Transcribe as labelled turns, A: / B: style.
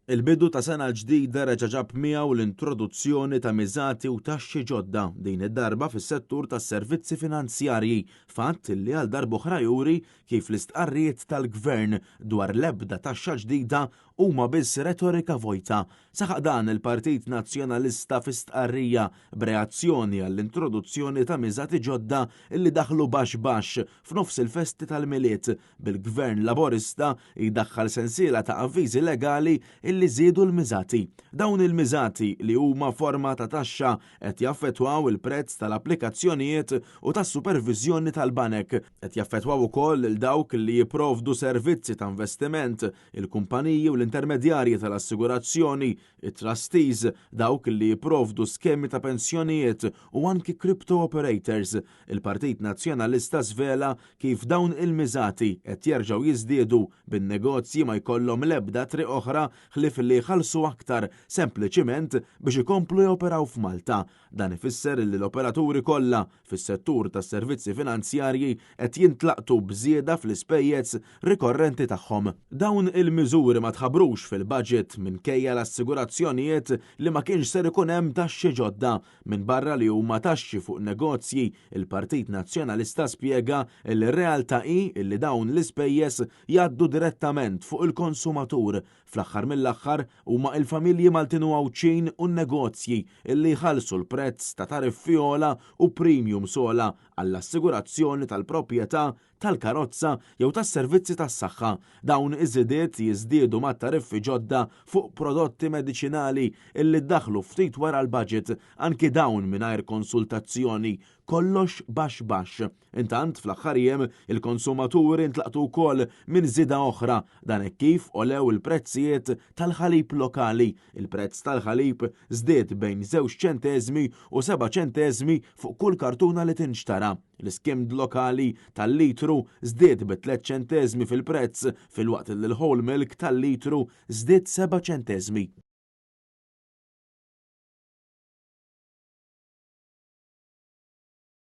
A: Il-bidu ta' sena ġdida reġa' ġab miegħu l-introduzzjoni ta' miżati u taxxi ġodda, din id-darba fis-settur tas-servizzi finanzjarji, fatt li għal darb'oħra juri kif l-istqarrijiet tal-Gvern dwar l-ebda taxxa ġdida huma biss retorika vojta. Saħaq dan il-Partit Nazzjonalista fi stqarrija b'reazzjoni għall-introduzzjoni ta' miżati ġodda li daħlu baxx baxx f'nofs il-festi tal-Milied, bil-Gvern Laburista jdaħħal sensiela ta' avviżi legali illi żiedu l-miżati. Dawn il-miżati, li huma forma ta' taxxa, qed jaffettwaw il-prezz tal-applikazzjonijiet u tas-superviżjoni tal-banek. Qed jaffettwaw ukoll lil dawk li jipprovdu servizzi ta' investiment, il-kumpaniji u l-intermedjarji tal-assigurazzjoni, it-trustees, dawk li jipprovdu skemi ta' pensjonijiet u anki crypto operators. Il-Partit Nazzjonalista żvela kif dawn il-miżati qed jerġgħu jiżdiedu bin-negozji ma jkollhom l-ebda triq oħra ħlief li jħallsu aktar sempliċiment biex ikomplu joperaw f'Malta. Dan ifisser li l-operaturi kollha fis-settur tas-servizzi finanzjarji qed jintlaqtu b'żieda fl-ispejjeż rikorrenti tagħhom. Dawn il-miżuri ma tħabbrux fil-budget minkejja l-assigurazzjonijiet li ma kienx ser ikun hemm taxxi ġodda. Minbarra li huma taxxi fuq negozji, il-Partit Nazzjonalista spjega li r-realtà hi li dawn l-ispejjeż jgħaddu direttament fuq il-konsumatur. Fl-aħħar mill-aħħar, huma l-familji Maltin u Għawdxin u n-negozji li jħallsu l-prezz ta' tariffi ogħla u premiums ogħla għall-assigurazzjoni tal-proprjetà, tal-karozza jew tas-servizzi tas-saħħa. Dawn iż-żidiet jiżdiedu mat-tariffi ġodda fuq prodotti mediċinali illi ddaħħlu ftit wara l-budget, anki dawn mingħajr konsultazzjoni. Kollox baxx baxx. Intant, fl-aħħar jiem, il-konsumaturi ntlaqtu wkoll minn żieda oħra, dan hekk kif għolew il-prezzijiet tal-ħalib lokali. Il-prezz tal-ħalib żdied bejn żewġ ċenteżmi u seba' ċenteżmi fuq kull kartuna li tinxtara. L-iskimmed lokali tal-litru żdied bi 3 ċenteżmi fil-prezz filwaqt li l-whole milk tal-litru żdied 7 ċenteżmi.